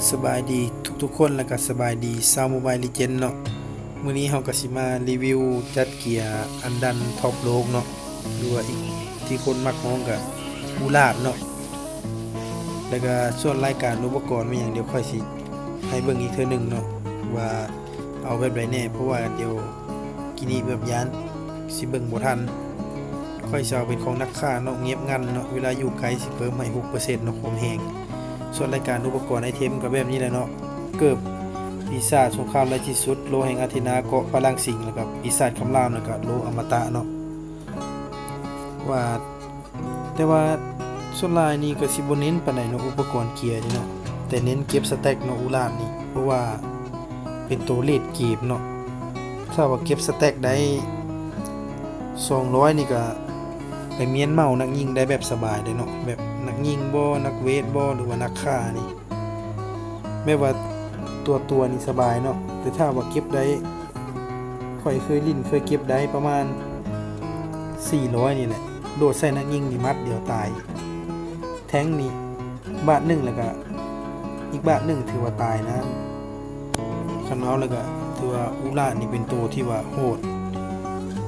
ສະບາຍດີທຸກໆຄົນ ແລະກະສະບາຍດີຊາວໂມບາຍເລເຈນເນາະ. ມື້ນີ້ເຮົາກະຊິມາຣີວິວຈັດເກຍອັນດັນທັອບໂລກເນາະ ຫຼືວ່າອີກທີ່ຄົນມັກຮ້ອງກະອູລາດເນາະ. ແລະກະສ່ວນລາຍການອຸປະກອນແມ່ນຫຍັງ ດຽວຂ້ອຍຊິໃຫ້ເບິ່ງອີກເທື່ອໜຶ່ງເນາະ ວ່າເອົາແບບໃດແດ່ ເພາະວ່າດຽວ ກີນີ້ແບບຢ້ານຊິເບິ່ງບໍ່ທັນ. ຂ້ອຍຊິເອົາເປັນຂອງນັກຂ້າເນາະ ງຽບງັນເນາະ ເວລາຢູ່ໄກຊິເພີ່ມໃຫ້ຫົກເປີເຊັນເນາະ ຄວາມແຮງ. ສ່ວນລາຍການອຸປະກອນໄອເທັມກະແບບນີ້ແຫຼະເນາະ ເກີບປີສາດສົງຄາມໄລທີ່ສຸດ ໂລແຫ່ງອາເທນາ ເກາະພະລັງສິງ ແລະກະປີສາດຄຳລາມ ແລະກະໂລອະມະຕະເນາະ ວ່າ ແຕ່ວ່າສ່ວນຫຼາຍນີ້ກະຊິບໍ່ເນັ້ນປານໃດເນາະ ອຸປະກອນເກຍນີ້ເນາະ ແຕ່ເນັ້ນເກັບສະແຕັກເນາະ ອູລາດນີ້ ເພາະວ່າເປັນໂຕເລດເກມເນາະ. ຖ້າວ່າເກັບສະແຕັກໄດ້ສອງຮ້ອຍນີ້ກະໄປມ້ຽນເໝົານັກຍິງໄດ້ແບບສະບາຍເລີຍເນາະ ແບບນັກຍິງບໍ ນັກເວດບໍ ຫຼືວ່ານັກຂ້ານີ້ ແບບວ່າຕົວໆນີ້ສະບາຍເນາະ. ແຕ່ຖ້າວ່າເກັບໄດ້ ຂ້ອຍເຄີຍຫຼິ້ນເຄີຍເກັບໄດ້ປະມານສີ່ຮ້ອຍນີ້ແຫຼະ ໂດດໃສ່ນັກຍິງນີ້ໝັດດຽວຕາຍ ແທງນີ້ບາດໜຶ່ງ ແລ້ວກະອີກບາດໜຶ່ງ ຖືວ່າຕາຍນະ. ຄັນເອົາແລ້ວກະຖືວ່າອູລາດນີ້ເປັນໂຕທີ່ວ່າໂຫດ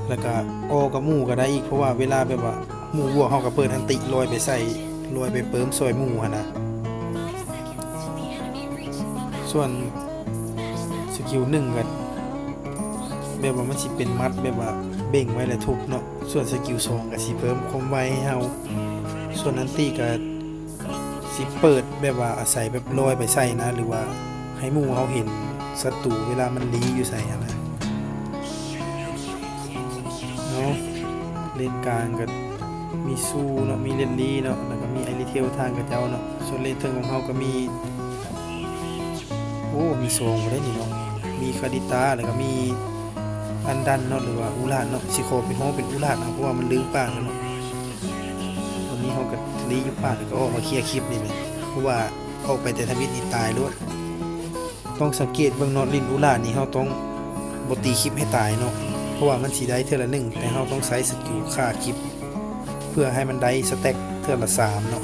ແລ້ວກະອໍກັບໝູ່ກະໄດ້ອີກ ເພາະວ່າເວລາແບບວ່າໝູ່ບວກ ເຮົາກະເປີດອັນຕິລອຍໄປໃສ່ ລອຍໄປເປີມຊ່ອຍໝູ່ຫັ້ນນະ. ສ່ວນສະກິວໜຶ່ງກະແບບວ່າມັນຊິເປັນໝັດ ແບບວ່າເບັ່ງໄວ້ແລ້ວທຸບເນາະ. ສ່ວນສະກິວສອງກະຊິເພີ່ມຄວາມໄວໃຫ້ເຮົາ. ສ່ວນອັນຕິກະຊິເປີດແບບວ່າອາໄສແບບລອຍໄປໃສ່ນະ ຫຼືວ່າໃຫ້ໝູ່ເຮົາເຫັນສັດຕູເວລາມັນລີ້ຢູ່ໃສຫັ້ນນະ. ເນາະ ເລນກາງກະມີຊູເນາະ ມີເລນລີເນາະ ແລ້ວກະມີໄອຣີເທວທາງຂະເຈົ້າເນາະ. ສ່ວນເລນເທິງຂອງເຮົາກະມີ ໂອ້ ມີສອງຜູ້ໃດນີ້ເນາະ ມີຄາລິຕາ ແລ້ວກະມີອັນດັນເນາະ ຫຼືວ່າອູລາດເນາະ. ຊິຂໍເປັນ ຮ້ອງເປັນອູລາດເອົາ ເພາະວ່າມັນລືມປາກແລ້ວເນາະ. ຕອນນີ້ເຮົາກະລີ້ຢູ່ປ່າ ແລ້ວກະອອກມາເຄຍຄລິບນີ້ແຫຼະ ເພາະວ່າອອກໄປແຕ່ທຳອິດນີ້ຕາຍໂລດ. ຕ້ອງສັງເກດເບິ່ງເນາະ ຫຼິ້ນອູລາດນີ້ເຮົາຕ້ອງບໍ່ຕີຄລິບໃຫ້ຕາຍເນາະ ເພາະວ່າມັນຊິໄດ້ເທື່ອລະໜຶ່ງ ແຕ່ເຮົາຕ້ອງໃຊ້ສະກິວຂ້າຄລິບ ເພື່ອໃຫ້ມັນໄດ້ສະແຕັກເທື່ອລະສາມເນາະ.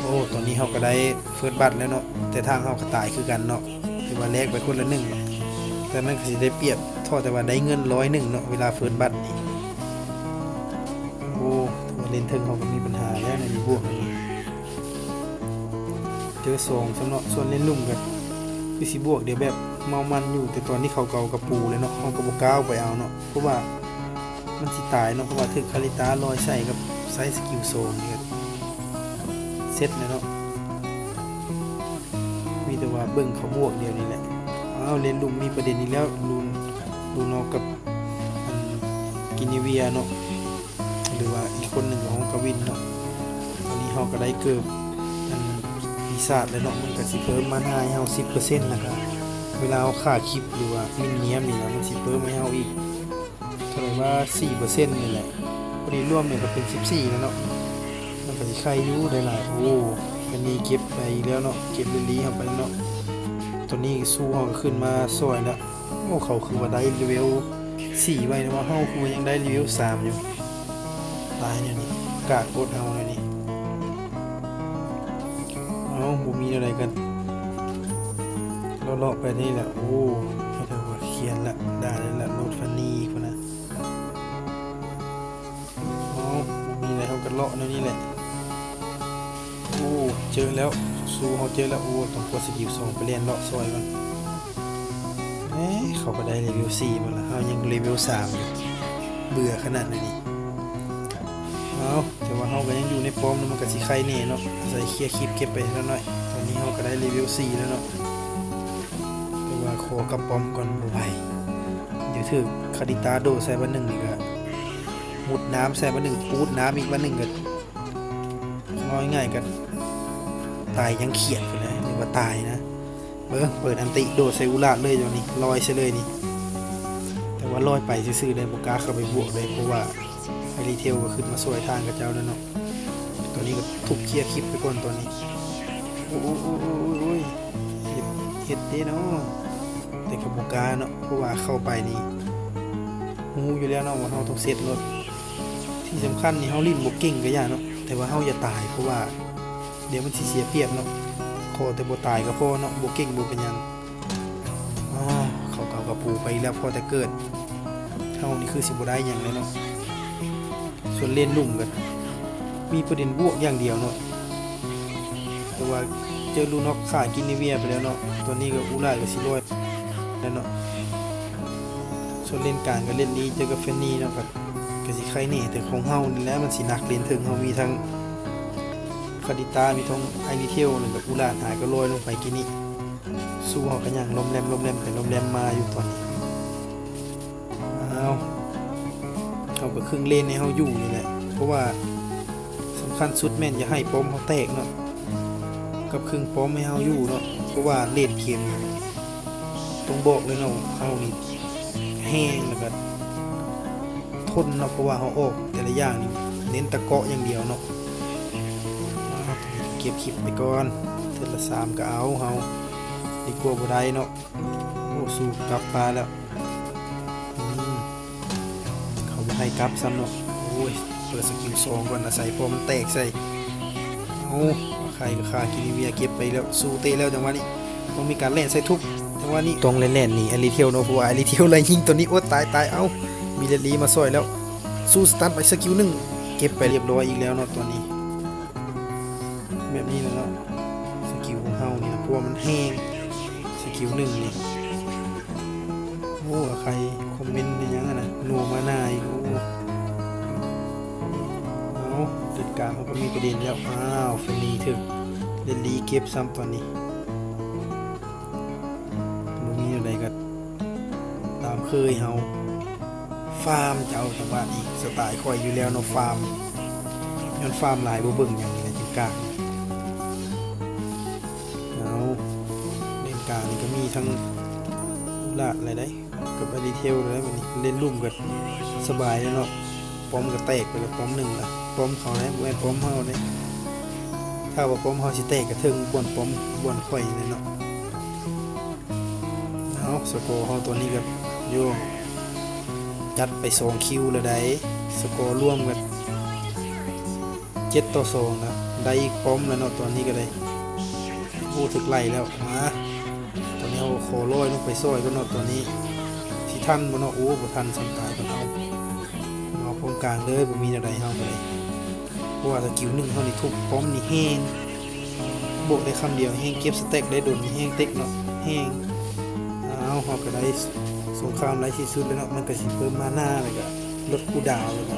ໂອ້ ຕອນນີ້ເຮົາກະໄດ້ເຟີດບັດແລ້ວເນາະ ແຕ່ທາງເຮົາກະຕາຍຄືກັນເນາະ ຖືວ່າແລກໄປຄົນລະໜຶ່ງ ແຕ່ມັນກະຊິໄດ້ປຽບ ເທົ່າແຕ່ວ່າໄດ້ເງິນຮ້ອຍໜຶ່ງເນາະ ເວລາເຟີດບັດນີ້. ໂອ້ ຖືວ່າເລນເທິງເຮົາກະມີບັນຫາແລ້ວໃນນີ້ ບວກອັນນີ້ ເຈີສອງຊ້ຳເນາະ. ສ່ວນເລນລຸ່ມກະຄືຊິບວກ ດຽວແບບເມົາມັນຢູ່ ແຕ່ຕອນນີ້ເຂົາກະເອົາກະປູແລ້ວເນາະ ເຮົາກະບໍ່ກ້າໄປເອົາເນາະ ເພາະວ່າມັນຊິຕາຍເນາະ ເພາະວ່າຖືກຄາລິຕາລອຍໃສ່ກັບໃຊ້ສະກິວສອງນີ້ກະເສັດແລ້ວເນາະ. ມີແຕ່ວ່າເບິ່ງເຂົາບວກດຽວນີ້ແຫຼະ. ອ້າວ ເລນລຸ່ມມີປະເດັນອີກແລ້ວ ລູ ລູນອກກັບ ອັນ ກິນນີເວຍເນາະ ຫຼືວ່າອີກຄົນໜຶ່ງກະຮ້ອງກະວິນເນາະ. ຕອນນີ້ເຮົາກະໄດ້ເກີບ ອັນ ປີສາດແລ້ວເນາະ ມັນກະຊິເພີ່ມມານາໃຫ້ເຮົາສິບເປີເຊັນ ແລ້ວກະເວລາເຮົາຂ້າຄລິບ ຫຼືວ່າມິນນຽມນີ້ນະ ມັນຊິເພີ່ມໃຫ້ເຮົາອີກ ເທົ່າໃດວ່າ ສີ່ເປີເຊັນນີ້ແຫຼະ ພໍດີລວມນີ້ກະເປັນສິບສີ່ແລ້ວເນາະ. ມັນກະຊິໄຄຢູ່ໄດ້ຫຼາຍ. ໂອ້ ອັນນີ້ເກັບໄປອີກແລ້ວເນາະ ເກັບລີລີເຮົາໄປແລ້ວເນາະ. ຕອນນີ້ຊູເຮົາກະຂຶ້ນມາຊ່ອຍແລ້ວ. ໂອ້ ເຂົາຄືວ່າໄດ້ເລເວວສີ່ໄວແນວວ່າ ເຮົາຄືວ່າຍັງໄດ້ເລເວວສາມຢູ່. ຕາຍແນວນີ້ ກາກກົດເຮົາແນວນີ້. ເອົ້າ ບໍ່ມີແນວໃດກະເລາະໆໄປນີ້ແຫຼະ. ໂອ້ ເຂົາເຈົ້າກະຂຽນລະ ດ່າແລ້ວລະ ໂລດຟັນນີພຸ້ນນະ. ເອົ້າ ບໍ່ມີແລ້ວ ເຮົາກະເລາະແນວນີ້ແຫຼະ. ໂອ້ ເຈີແລ້ວ ຊູເຮົາເຈີແລ້ວ. ໂອ້ ຕ້ອງກົດສະກິວສອງໄປແລ່ນເລາະຊ່ອຍມັນ. ເອີ ເຂົາກະໄດ້ເລເວວສີ່ໝົດລະ ເຮົາຍັງເລເວວສາມຢູ່ ເບື່ອຂະໜາດນີ້. ເອົ້າ ແຕ່ວ່າເຮົາກະຍັງຢູ່ໃນປ້ອມເນາະ ມັນກະຊິໄຄແນ່ເນາະ ອາໄສເຄຍຄລິບເກັບໄປເທື່ອໜ້ອຍ. ຕອນນີ້ເຮົາກະໄດ້ເລເວວສີ່ແລ້ວເນາະ ແຕ່ວ່າຂໍກັບປ້ອມກ່ອນ ບໍ່ໄຫວ. ດຽວຖືກຄາລິຕາໂດດໃສ່ບາດໜຶ່ງນີ້ກະມຸດນ້ຳໃສ່ບາດໜຶ່ງ ປູດນ້ຳອີກບາດໜຶ່ງກະ ເວົ້າງ່າຍໆກະຕາຍຍັງຂຽດພຸ້ນແຫຼະ ຫຼືວ່າຕາຍນະ. ເບິ່ງ ເປີດອັນຕິໂດດໃສ່ອູລາດເລີຍ ຕອນນີ້ລອຍໃສ່ເລີຍນີ້. ແຕ່ວ່າລອຍໄປຊື່ໆເລີຍ ບໍ່ກ້າເຂົ້າໄປບວກເລີຍ ເພາະວ່າໄອຣີເທວກະຂຶ້ນມາຊ່ອຍທາງຂະເຈົ້າແລ້ວເນາະ. ຕອນນີ້ກະທຸບເຄຍຄລິບໄປກ່ອນຕອນນີ້. ໂອ້ຍ ໂອ້ຍ ເຮັດ ເຮັດເດ້ເນາະ ແຕ່ກະບໍ່ກ້າເນາະ ເພາະວ່າເຂົ້າໄປນີ້ຮູ້ຢູ່ແລ້ວເນາະວ່າເຮົາຕ້ອງເຊັດໂລດ. ທີ່ສຳຄັນນີ້ ເຮົາຫຼິ້ນບໍ່ເກັ່ງກະຢ່າເນາະ ແຕ່ວ່າເຮົາຢ່າຕາຍ ເພາະວ່າ ດຽວມັນຊິເສຍປຽບເນາະ. ໂຄ ຂໍແຕ່ບໍ່ຕາຍກໍພໍເນາະ, ບໍ່ເກັ່ງບໍ່ເປັນຫຍັງ. ອໍ ເຂົາເອົາກະປູໄປອີກແລ້ວ, ພໍແຕ່ເກີດ. ເຮົານີ້ຄືຊິບໍ່ໄດ້ຫຍັງເລີຍເນາະ. ສ່ວນເລນລຸ່ມກໍມີປະເດັນບວກຢ່າງດຽວເນາະ, ແຕ່ວ່າເຈີລູນອກຂ້າກິນນິເວຍໄປແລ້ວເນາະ. ຕອນນີ້ກໍອູລາດກໍຊິລອຍແລ້ວເນາະ. ສ່ວນເລນກາງກໍເລນລີເຈີກັບແຟນນີເນາະ, ກໍ ກໍຊິໄຄແນ່, ແຕ່ຂອງເຮົານີ້ແຫຼະມັນຊິໜັກ. ເລນເທິງເຮົາມີທັງຄາລິຕາ ມີທັງໄອຣີເທວ ແລ້ວກໍອູລາດ ຫາກໍລອຍລົງໄປກີ້ນີ້. ຊູເຮົາກໍຍັງລ້ອມແຫຼມ ລ້ອມແຫຼມໄປລ້ອມແຫຼມມາຢູ່ຕອນນີ້. ອ້າວ ເຮົາກໍຄຶ່ງເລນໃຫ້ເຮົາຢູ່ນີ້ແຫຼະ, ເພາະວ່າສຳຄັນສຸດແມ່ນຢ່າໃຫ້ປ້ອມເຮົາແຕກເນາະ, ກັບຄຶ່ງປ້ອມໃຫ້ເຮົາຢູ່ເນາະ. ເພາະວ່າເລນເກມນີ້ ຕ້ອງບອກເລີຍເນາະ, ເຮົານີ້ແຮງ ແລ້ວກໍທົນເນາະ, ເພາະວ່າເຮົາອອກແຕ່ລະຢ່າງນີ້ເນັ້ນແຕ່ເກາະຢ່າງດຽວເນາະ. ເກັບຄລິບໄປກ່ອນ, ເທື່ອລະສາມກໍເອົາ, ເຮົາດີກວ່າບໍ່ໄດ້ເນາະ. ໂອ້ ສູ້ກັບມາແລ້ວ. ອືມ ເຂົາບໍ່ໃຫ້ກັບຊ້ຳເນາະ. ໂອ້ຍ ເປີດສະກິວສອງກ່ອນ, ອາໄສເພາະມັນແຕກໃສ່. ເອົາ ອາໄຄກໍຂ້າກິນເວຍເກັບໄປແລ້ວ, ສູ້ເຕະແລ້ວ. ຈັງຫວະນີ້ຕ້ອງມີການແລ່ນໃສ່ທຸບ, ຈັງຫວະນີ້ຕ້ອງແລ່ນໜີອາລິເທວເນາະ, ເພາະວ່າອາລິເທວໄລ່ຍິງຕອນນີ້. ໂອ້ ຕາຍ ຕາຍ. ເອົ້າ ມີເລນລີມາຊ່ອຍແລ້ວ, ສູ້ສະຕັນໄປສະກິວໜຶ່ງ, ເກັບໄປລຽບຮ້ອຍອີກແລ້ວເນາະຕອນນີ້. ແບບນີ້ແຫຼະເນາະ, ສະກິວຂອງເຮົານີ້ນະ, ເພາະວ່າມັນແຮງ ສະກິວໜຶ່ງນີ້. ໂອ້ ໃຄຄອມເມັນເປັນຫຍັງຫັ້ນນະ, ໂນມານາອີກ. ໂອ້ ເອົາ ເດີນກາງເຮົາກໍມີປະເດັນແລ້ວ. ອ້າວ ເຟນນີຖືກເລນລີເກັບຊ້ຳຕອນນີ້. ບໍ່ມີແນວໃດກໍຕາມເຄີຍເຮົາ ຟາມເຈົ້າ. ຈັງຫວະນີ້ສະໄຕຂ້ອຍຢູ່ແລ້ວເນາະ, ຟາມ. ຍ້ອນຟາມຫຼາຍ ບໍ່ເບິ່ງຫຍັງນີ້ແຫຼະ, ຈຶ່ງກາກ. ເອົາ ເລນກາງນີ້ກໍມີທັງລາດແລ້ວໃດ໋ ກັບອາລິເທວແລ້ວ. ບັດນີ້ເລນລຸ່ມກໍສະບາຍແລ້ວເນາະ, ປ້ອມກໍແຕກໄປແລ້ວປ້ອມໜຶ່ງລະ. ປ້ອມເຂົາແຫຼະ, ບໍ່ແມ່ນປ້ອມເຮົາເດ້. ຖ້າວ່າປ້ອມເຮົາຊິແຕກກໍເຖິງບ່ອນປ້ອມ ບ່ອນຂ້ອຍນີ້ແຫຼະເນາະ. ເອົາ ສະກໍເຮົາຕອນນີ້ກໍ ໂຢ ຈັດໄປສອງຄິວແລ້ວໃດ໋. ສະກໍລວມກໍເຈັດຕໍ່ສອງນະ, ໄດ້ອີກປ້ອມແລ້ວເນາະຕອນນີ້ກໍໄດ້. ໂອ້ ຖືກໄລ່ແລ້ວ. ມາ ຕອນນີ້ເຮົາຂໍລອຍລົງໄປຊ່ອຍກ່ອນເນາະ, ຕອນນີ້ຊິທັນບໍ່ເນາະ. ໂອ້ ບໍ່ທັນຊ້ຳ, ຕາຍກ່ອນ. ເອົາ ເອົາປ້ອມກາງເລີຍ, ບໍ່ມີແນວໃດເຮົາກໍໄດ້. ເພາະວ່າສະກິວໜຶ່ງເຮົານີ້ທຸບປ້ອມນີ້ແຮງ, ບອກໄດ້ຄຳດຽວ ແຮງເກັບສະແຕັກໄດ້ດົນ, ແຮງເຕັກເນາະ, ແຮງ. ອ້າວ ເຮົາກໍໄດ້ສົງຄາມໄລທີ່ສຸດແລ້ວເນາະ. ມັນກໍຊິເພີ່ມມານາ ແລ້ວກໍລົດຄູດາວ ແລ້ວກໍ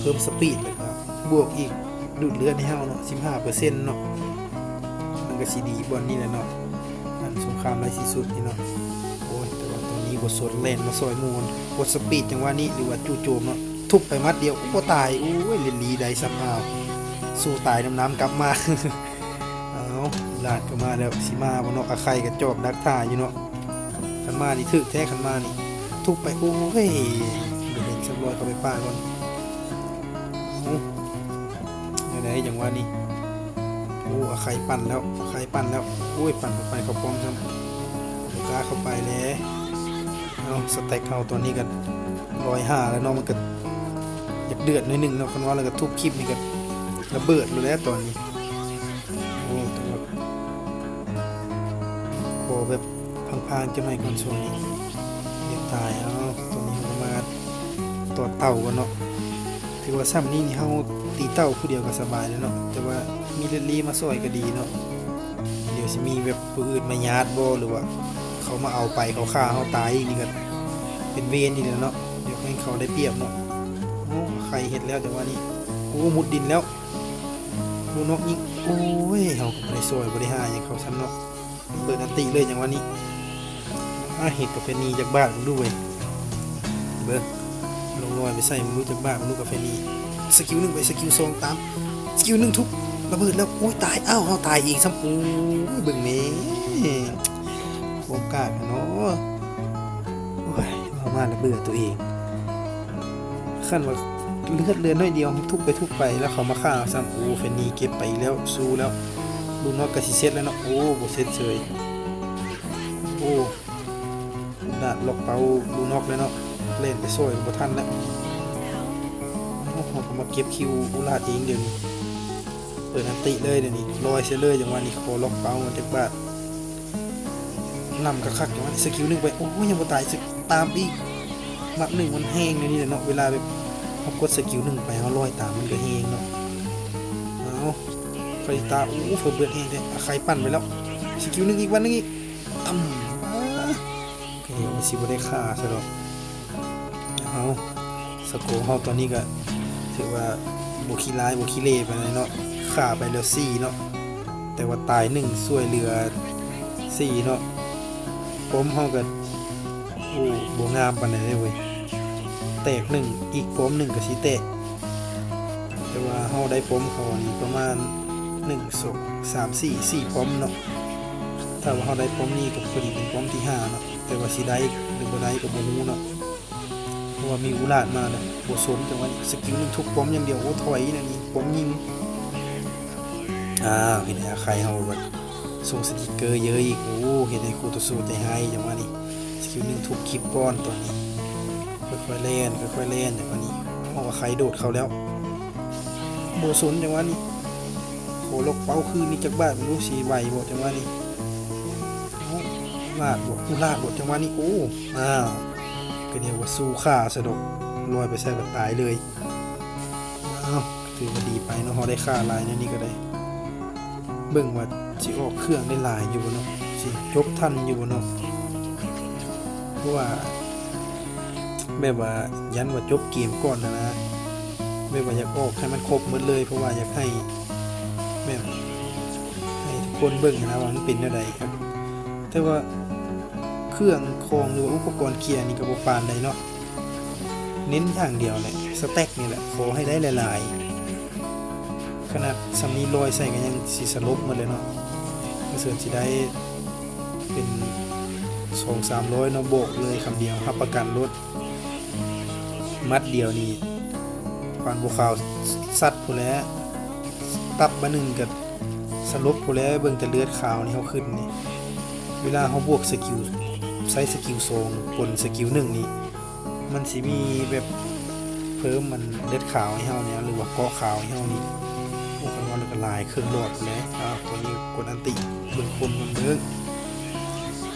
ເພີ່ມສະປີດ ແລ້ວກໍບວກອີກ ດູດເລືອດໃຫ້ເຮົາເນາະ ສິບຫ້າເປີເຊັນເນາະ. ມັນກໍຊິດີບ່ອນນີ້ແຫຼະເນາະ, ອັນສົງຄາມໄລທີ່ສຸດນີ້ເນາະ. ໂອ້ຍ ແຕ່ວ່າຕອນນີ້ບໍ່ສົນ, ແລ່ນມາຊ່ອຍໝູ່, ກົດສະປີດຈັງຫວະນີ້ ຫຼືວ່າຈູ່ໂຈມເນາະ. ທຸບໄປໝັດດຽວ ໂອ້ ຕາຍ. ໂອ້ຍ ເລນລີໄດ້ຊ້ຳ. ອ້າວ ສູ້ຕາຍນ້ຳໆກັບມາ. ອ້າວ ລາດກໍມາແລ້ວ, ຊິມາບໍ່ເນາະ? ອາໄຄກໍຈອບດັກຖ້າຢູ່ເນາະ. ຄັນມານີ້ຖືກແທ້, ຄັນມານີ້ທຸບໄປ. ໂອ້ຍ ບໍ່ເຫັນຊ້ຳ, ລອຍເຂົ້າໄປປ່າກ່ອນ. ໂອ້ ແນວໃດຈັງຫວະນີ້? ໂອ້ ອາໄຄປັ່ນແລ້ວ, ອາໄຄປັ່ນແລ້ວ. ໂອ້ຍ ປັ່ນເຂົ້າໄປເຂົ້າປ້ອມຊ້ຳ, ບໍ່ກ້າເຂົ້າໄປແລ້ວ. ເອົາ ສະແຕັກເຮົາຕອນນີ້ກໍຮ້ອຍຫ້າແລ້ວເນາະ, ມັນກໍຢາກເດືອດໜ້ອຍໜຶ່ງເນາະ. ຄັນວ່າແລ້ວກໍທຸບຄລິບນີ້ກໍລະເບີດໂລດແຫຼະຕອນນີ້. ໂອ້ ແຕ່ວ່າຂໍແບບພັງໆຈັກໜ້ອຍກ່ອນ, ຊ່ວງນີ້ຢາກຕາຍ. ເອົາ ຕອນນີ້ເຮົາກໍມາຕໍ່ເຕົ່າກ່ອນເນາະ. ຖືວ່າຊ່ຳນີ້ນີ້ເຮົາຕີເຕົ່າຜູ້ດຽວກໍສະບາຍແລ້ວເນາະ, ແຕ່ວ່າມີເລນລີມາຊ່ອຍກໍດີເນາະ. ດຽວຊິມີແບບຜູ້ອື່ນມາຍາດບໍ່ ຫຼືວ່າເຂົາມາເອົາໄປ, ເຂົາຂ້າເຮົາຕາຍອີກນີ້ກໍເປັນເວນອີກແລ້ວເນາະ, ຢາກໃຫ້ເຂົາໄດ້ປຽບເນາະ. ໂອ້ ໄຄເຮັດແລ້ວຈັງຫວະນີ້. ໂອ້ ມຸດດິນແລ້ວ. ລູກນົກຍິງ. ໂອ້ຍ ເຮົາກໍບໍ່ໄດ້ຊ່ອຍ ບໍ່ໄດ້ຫາຫຍັງເຂົາຊ້ຳເນາະ. ເປີດອັນຕິເລີຍຈັງຫວະນີ້. ອາ ເຮັດກາເຟນີຈັກບາດເບິ່ງດູເວີຍ. ເບິ່ງ ລອງລອຍໄປໃສ່ເບິ່ງດູຈັກບາດເບິ່ງດູກາເຟນີ. ສະກິວໜຶ່ງໄປ ສະກິວສອງຕາມ, ສະກິວໜຶ່ງທຸບ ລະເບີດແລ້ວ. ໂອ້ຍ ຕາຍ. ອ້າວ ເຮົາຕາຍເອງຊ້ຳ. ໂອ້ຍ ເບິ່ງແມ້ ຄວາມກາກເນາະ. ໂອ້ຍ ເວົ້າມາລະເບື່ອຕົວເອງ. ຄັນວ່າເລືອດເຫຼືອໜ້ອຍດຽວ ທຸບໄປທຸບໄປ ແລ້ວເຂົາມາຂ້າຊ້ຳ. ໂອ້ ເຟນນີເກັບໄປອີກແລ້ວ, ສູ້ແລ້ວ. ລູກນ້ອຍກໍຊິເສັດແລ້ວເນາະ. ໂອ້ ບໍ່ເສັດເສີຍ. ໂອ້ ດາດລັອກເປົ້າລູກນ້ອຍແລ້ວເນາະ, ແລ່ນໄປຊ່ອຍບໍ່ທັນແລ້ວ. ໂອ້ ເຮົາກໍມາເກັບຄິວອູລາດເອງດຽວນີ້. ເປີດອັນຕິເລີຍດຽວນີ້ ລອຍໃສ່ເລີຍ. ຈັງຫວະນີ້ຂໍລັອກເປົ້າມັນຈັກບາດ ນຳຄັກໆ. ຈັງຫວະນີ້ສະກິວໜຶ່ງໄປ ໂອ້ຍ ຍັງບໍ່ຕາຍ ສະ ຕາມອີກ. ໝັດໜຶ່ງມັນແຮງແນວນີ້ແຫຼະເນາະ ເວລາແບບເຮົາກົດສະກິວໜຶ່ງໄປ ເຮົາລອຍຕາມມັນກໍແຮງເນາະ. ເອົາ ຄາລິຕາ ໂອ້ ເພີ່ມເລືອດແຮງແທ້. ອາໄຄປັ່ນໄປແລ້ວ ສະກິວໜຶ່ງອີກ ໝັດໜຶ່ງອີກ ຕຳ ອາ ກໍເຫັນວ່າຊິບໍ່ໄດ້ຂ້າຊະດອກ. ເອົາ ສະກໍເຮົາຕອນນີ້ກໍຖືວ່າບໍ່ຂີ້ຮ້າຍບໍ່ຂີ້ເລ່ປານໃດເນາະ ຂ້າໄປແລ້ວສີ່ເນາະ ແຕ່ວ່າຕາຍໜຶ່ງ ຊ່ວຍເຫຼືອສີ່ເນາະ. ປ້ອມເຮົາກໍ ໂອ້ ບໍ່ງາມປານໃດເດ້ເວີຍ ແຕກໜຶ່ງ ອີກປ້ອມໜຶ່ງກໍຊິແຕກ. ແຕ່ວ່າເຮົາໄດ້ປ້ອມເຂົານີ້ປະມານ ໜຶ່ງ ສອງ ສາມ ສີ່ ສີ່ປ້ອມເນາະ. ຖ້າວ່າເຮົາໄດ້ປ້ອມນີ້ກໍພໍດີເປັນປ້ອມທີຫ້າເນາະ ແຕ່ວ່າຊິໄດ້ຫຼືບໍ່ໄດ້ກໍບໍ່ຮູ້ເນາະ ເພາະວ່າມີອຸລາດມາແລ້ວ ບໍ່ສົນ. ຈັງຫວະນີ້ສະກິວໜຶ່ງທຸບປ້ອມຢ່າງດຽວ ໂອ້ ຖອຍແນວນີ້ ປ້ອມຍິງ. ອ້າວ ເຫັນອາໄຄເຮົາບັດສົ່ງສະຕິກເກີເຢີອີກ ໂອ້ ເຮັດໃຫ້ຄູ່ຕໍ່ສູ້ໃຈຮ້າຍ. ຈັງຫວະນີ້ສະກິວໜຶ່ງທຸບຄລິບກ່ອນ ຕອນນີ້ຄ່ອຍໆແລ່ນ ຄ່ອຍໆແລ່ນ. ຈັງຫວະນີ້ ເອົາ ອາໄຄໂດດເຂົ້າແລ້ວ ບໍ່ສົນ. ຈັງຫວະນີ້ ຂໍລັອກເປົ້າຄືນອີກຈັກບາດ ບໍ່ຮູ້ຊິໄຫວບໍ່. ຈັງຫວະນີ້ ເອົາ ລາດບໍ່ ອູລາດບໍ່. ຈັງຫວະນີ້ ໂອ້ ອ້າວ ກໍແນວວ່າສູ້ຂ້າຊະດອກ ລອຍໄປໃສ່ບັດຕາຍເລີຍ. ອ້າວ ຖືວ່າດີໄປເນາະ ເຮົາໄດ້ຂ້າຫຼາຍແນວນີ້ກໍໄດ້. ເບິ່ງວ່າຊິອອກເຄື່ອງໄດ້ຫຼາຍຢູ່ບໍ່ເນາະ ຊິຈົບທັນຢູ່ບໍ່ເນາະ ເພາະວ່າ ແບບວ່າຢ້ານວ່າຈົບເກມກ່ອນຫັ້ນນະ ແບບວ່າຢາກອອກໃຫ້ມັນຄົບໝົດເລີຍ ເພາະວ່າຢາກໃຫ້ ແບບໃຫ້ທຸກຄົນເບິ່ງຫັ້ນນະວ່າມັນເປັນແນວໃດ. ແຕ່ວ່າເຄື່ອງຂອງ ຫຼືວ່າອຸປະກອນເກຍນີ້ກໍບໍ່ປານໃດເນາະ ເນັ້ນຢ່າງດຽວແຫຼະ ສະແຕັກນີ້ແຫຼະ ຂໍໃຫ້ໄດ້ຫຼາຍໆ. ຂະໜາດສ່ຳນີ້ລອຍໃສ່ກໍຍັງຊິສະຫຼົບໝົດແລ້ວເນາະ ກະເສີນຊິໄດ້ເປັນສອງສາມຮ້ອຍເນາະ ບອກເລີຍຄຳດຽວ ຮັບປະກັນໂລດ. ໝັດດຽວນີ້ປານບົວຂາວສັດພຸ້ນແຫຼະ ຕັບບາດໜຶ່ງກໍສະຫຼົບພຸ້ນແຫຼະ. ເບິ່ງແຕ່ເລືອດຂາວນີ້ເຮົາຂຶ້ນນີ້ ເວລາເຮົາບວກສະກິວ ໃຊ້ສະກິວສອງປົນສະກິວໜຶ່ງນີ້ ມັນຊິມີແບບເພີ່ມອັນເລືອດຂາວໃຫ້ເຮົານີ້ ຫຼືວ່າເກາະຂາວໃຫ້ເຮົານີ້. ໂອ້ ຄັນວ່າແລ້ວກໍຫຼາຍເຄິ່ງຫຼອດພຸ້ນແຫຼະ. ອາ ຕອນນີ້ກົດອັນຕິເບິ່ງຄົນມັນເບິ່ງ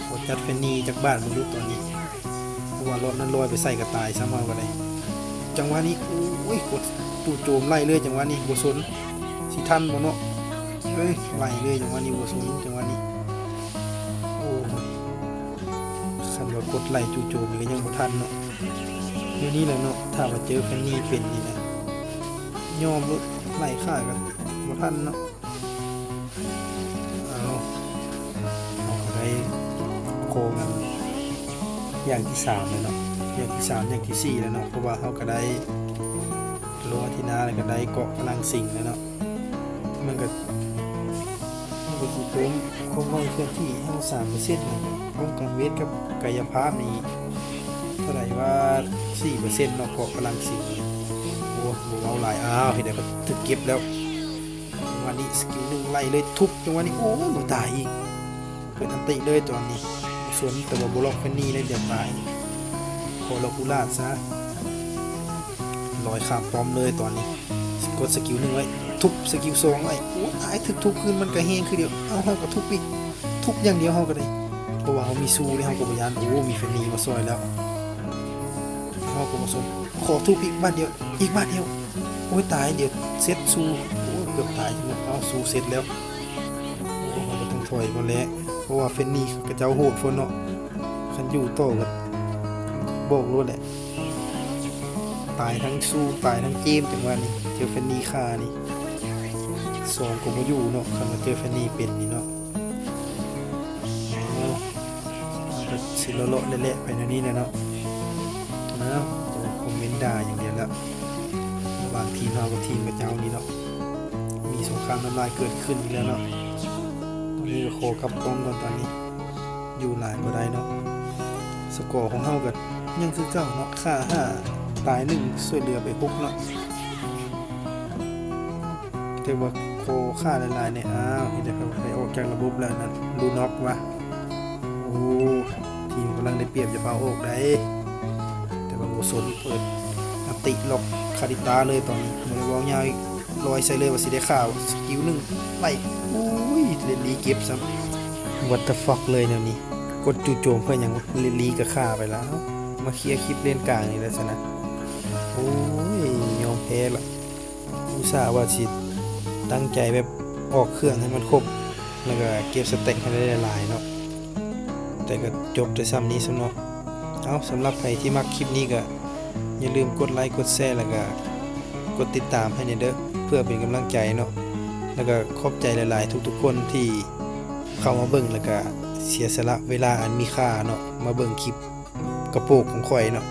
ຂໍຈັດແຟນນີຈັກບາດເບິ່ງດູຕອນນີ້ ເພາະວ່າລອດນັ້ນລອຍໄປໃສ່ກໍຕາຍຊ້ຳເຮົາກໍໄດ້. ຈັງຫວະນີ້ ໂອ້ຍ ກົດຈູ່ໂຈມໄລ່ເລີຍ ຈັງຫວະນີ້ບໍ່ສົນຊິທັນບໍ່ເນາະ. ເອີຍ ໄລ່ເລີຍ ຈັງຫວະນີ້ບໍ່ສົນ ຈັງຫວະນີ້ ໂອ້ຍ ຄັນວ່າກົດໄລ່ຈູ່ໂຈມນີ້ກໍຍັງບໍ່ທັນເນາະ. ແນວນີ້ແຫຼະເນາະ ຖ້າວ່າເຈີແຟນນີເປັນນີ້ນະ ຍອມໂລດ ໄລ່ຂ້າກໍບໍ່ທັນເນາະ. ເອົາ ເຮົາກໍໄດ້ໂຄງອັນຢ່າງທີສາມແລ້ວເນາະ ຢ່າງທີສາມ ຢ່າງທີສີ່ແລ້ວເນາະ ເພາະວ່າເຮົາກໍໄດ້ໂລອາທີນາ ແລ້ວກໍໄດ້ເກາະພະລັງສິງແລ້ວເນາະ. ມັນກໍ ມັນກໍຊິເພີ່ມຄວາມໄວເຄື່ອນທີ່ໃຫ້ເຮົາສາມເປີເຊັນ ແລ້ວກໍປ້ອງກັນເວດກັບກາຍະພາບນີ້ເທົ່າໃດວ່າ ສີ່ເປີເຊັນເນາະ ເກາະພະລັງສິງ. ໂອ້ ບໍ່ເວົ້າຫຼາຍ ອ້າວ ເຮັດໃດກໍຖືກເກັບແລ້ວ. ຈັງຫວະນີ້ສະກິວໜຶ່ງໄລ່ເລີຍ ທຸບ ຈັງຫວະນີ້ ໂອ້ຍ ບໍ່ຕາຍອີກ ເປີດອັນຕິເລີຍຕອນນີ້ ບໍ່ສົນ ແຕ່ວ່າບໍ່ລັອກແຟນນີເລີຍ ດຽວຕາຍ ຂໍລັອກອຸລາດຊະ ລອຍຂ້າມປ້ອມເລີຍຕອນນີ້ ກົດສະກິວໜຶ່ງໄວ້ ທຸບສະກິວສອງໄວ້ ໂອ້ຍ ຕາຍ ຖືກທຸບຄືນ ມັນກະແຮງຄືດຽວ ເອົາ ເຮົາກະທຸບອີກ ທຸບຢ່າງດຽວເຮົາກະໄດ້ ເພາະວ່າເຮົາມີຊູເດ້ ເຮົາກະບໍ່ຢ້ານ ໂອ້ ມີແຟນນີມາຊ່ອຍແລ້ວ ເຮົາກະບໍ່ສົນ ຂໍທຸບອີກບາດດຽວ ອີກບາດດຽວ ໂອ້ຍ ຕາຍ ດຽວເຊັດຊູ ໂອ້ຍ ເກືອບຕາຍ ເອົາ ຊູເຊັດແລ້ວ ໂອ້ຍ ເຮົາກະຕ້ອງຖອຍກ່ອນແຫຼະ ເພາະວ່າແຟນນີເຂົາເຈົ້າໂຫດໂພດເນາະ ຄັນຢູ່ຕໍ່ກະບອກໂລດແຫຼະ ຕາຍທັງຊູ ຕາຍທັງເຈມ ຈັງຫວະນີ້ ເຈີແຟນນີຂ້ານີ້ ສອງກະບໍ່ຢູ່ເນາະ ຄັນວ່າເຈີແຟນນີເປັນນີ້ເນາະ. ເອົາ ເຮົາກະຊິເລາະໆແຫຼະໆໄປແນວນີ້ແຫຼະເນາະ ເອົາ ແຕ່ວ່າຄອມເມັນດ່າຢ່າງດຽວແລ້ວ ລະຫວ່າງທີມເຮົາກັບທີມເຂົາເຈົ້ານີ້ເນາະ ມີສົງຄາມນ້ຳລາຍເກີດຂຶ້ນອີກແລ້ວເນາະ ຕອນນີ້ກະຂໍກັບກ້ອງກ່ອນ ຕອນນີ້ຢູ່ຫຼາຍບໍ່ໄດ້ເນາະ ສະກໍຂອງເຮົາກະຍັງຄືເກົ່າເນາະ ຂ້າຫ້າ ຕາຍໜຶ່ງ ຊ່ວຍເຫຼືອໄປຫົກເນາະ. ແຕ່ວ່າຂໍຂ້າຫຼາຍໆແດ່ ອ້າວ ເຮັດໃຫ້ໄປອອກຈາກລະບົບແລ້ວນັ້ນ ລູນອກວ່າ ໂອ້ ທີມກຳລັງໄດ້ປຽບ ຢ່າພາອອກໃດ ແຕ່ວ່າບໍ່ສົນ ເປີດອັນຕິລັອກຄາລິຕາເລີຍຕອນນີ້ ບໍ່ໄດ້ເວົ້າຍາວອີກ ລອຍໃສ່ເລີຍວ່າຊິໄດ້ຂ້າວ ສະກິວໜຶ່ງ ໄລ່ ໂອ້ຍ ເລນລີເກັບຊ້ຳ What the fuck ເລີຍແນວນີ້ ກົດຈູ່ໂຈມເພື່ອຫຍັງ ເລນລີກໍຂ້າໄປແລ້ວ ມາເຄຍຄລິບເລນກາງນີ້ແຫຼະຊັ້ນນະ ໂອ້ຍ ຍອມແພ້ລະ ອຸດສ່າວ່າຊິຕັ້ງໃຈແບບອອກເຄື່ອງໃຫ້ມັນຄົບ ແລ້ວກໍເກັບສະແຕັກໃຫ້ໄດ້ຫຼາຍໆເນາະ ແຕ່ກໍຈົບແຕ່ສ່ຳນີ້ຊັ້ນເນາະ ເອົ້າ ສຳລັບໃຜທີ່ມັກຄລິບນີ້ກໍຢ່າລືມກົດໄລ ກົດແຊ ແລ້ວກໍກົດຕິດຕາມໃຫ້ແດ່ເດີ ເພື່ອເປັນກຳລັງໃຈເນາະ ແລ້ວກໍຂອບໃຈຫຼາຍໆທຸກໆຄົນທີ່ເຂົ້າມາເບິ່ງ ແລ້ວກໍເສຍສະຫຼະເວລາອັນມີຄ່າເນາະ ມາເບິ່ງຄລິບກະໂປກຂອງຂ້ອຍເນາະ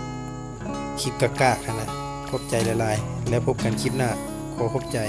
ຄລິບກາກໆຫັ້ນນະ ຂອບໃຈຫຼາຍໆ ແລ້ວພົບກັນຄລິບໜ້າ ຂໍຂອບໃຈ.